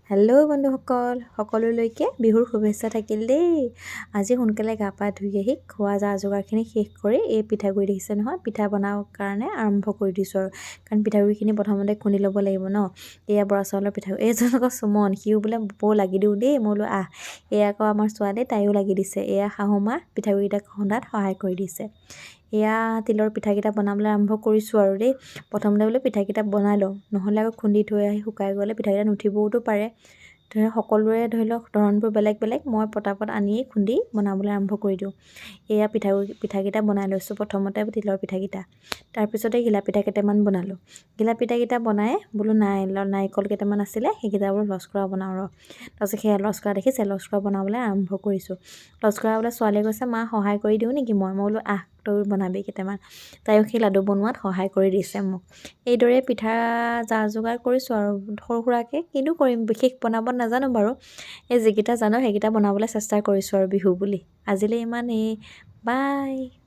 Hello' বন্ধুসকল, সকলোলৈকে বিহুৰ শুভেচ্ছা থাকিল দেই। আজি সোনকালে গা পা ধুই আহি খোৱা যা যোগাৰখিনি শেষ কৰি এই পিঠাগুড়ি দেখিছে নহয়, পিঠা বনাবৰ কাৰণে আৰম্ভ কৰি দিছোঁ আৰু। কাৰণ পিঠাগুড়িখিনি প্ৰথমতে খুন্দি ল'ব লাগিব ন। এয়া বৰা চাউলৰ পিঠাগুড়ি। এইজন আকৌ সুমন, সিও বোলে বৌ লাগি দিওঁ দেই। মই বোলো আহ। এয়া আকৌ আমাৰ ছোৱালী, তাইও লাগি দিছে। এয়া শাহু মা পিঠাগুড়িকেইটা খুন্দাত সহায় কৰি দিছে। এয়া তিলৰ পিঠাকেইটা বনাবলৈ আৰম্ভ কৰিছোঁ আৰু দেই। প্ৰথমতে বোলো পিঠাকেইটা বনাই লওঁ, নহ'লে আকৌ খুন্দি থৈ আহি শুকাই গ'লে পিঠাকেইটা নুঠিবওতো পাৰে। ধৰি সকলোৰে ধৰি লওক ধৰণবোৰ বেলেগ বেলেগ। মই পটাপট আনিয়েই খুন্দি বনাবলৈ আৰম্ভ কৰি দিওঁ। এয়া পিঠাগুড়ি পিঠাকেইটা বনাই লৈছোঁ প্ৰথমতে তিলৰ পিঠাকেইটা। তাৰপিছতে ঘিলা পিঠা কেইটামান বনালোঁ। ঘিলা পিঠাকেইটা বনাই বোলো নাই, নাৰিকল কেইটামান আছিলে, সেইকেইটা বোলো লস্কৰা বনাওঁ ৰ। তাৰপিছত সেয়া লস্কৰা দেখিছে, লস্কৰা বনাবলৈ আৰম্ভ কৰিছোঁ। লস্কৰা বোলে ছোৱালীয়ে কৈছে, মা সহায় কৰি দিওঁ নেকি মই? মই বোলো আহ, তয়ো বনাবি কেইটামান। তাইও সেই লাডু বনোৱাত সহায় কৰি দিছে মোক। এইদৰে পিঠা যা যোগাৰ কৰিছোঁ আৰু সৰু সুৰাকৈ। কিনো কৰিম, বিশেষ বনাব নাজানো বাৰু। এই যিকেইটা জানো সেইকেইটা বনাবলৈ চেষ্টা কৰিছোঁ আৰু বিহু বুলি। আজিলৈ ইমানেই, বাই।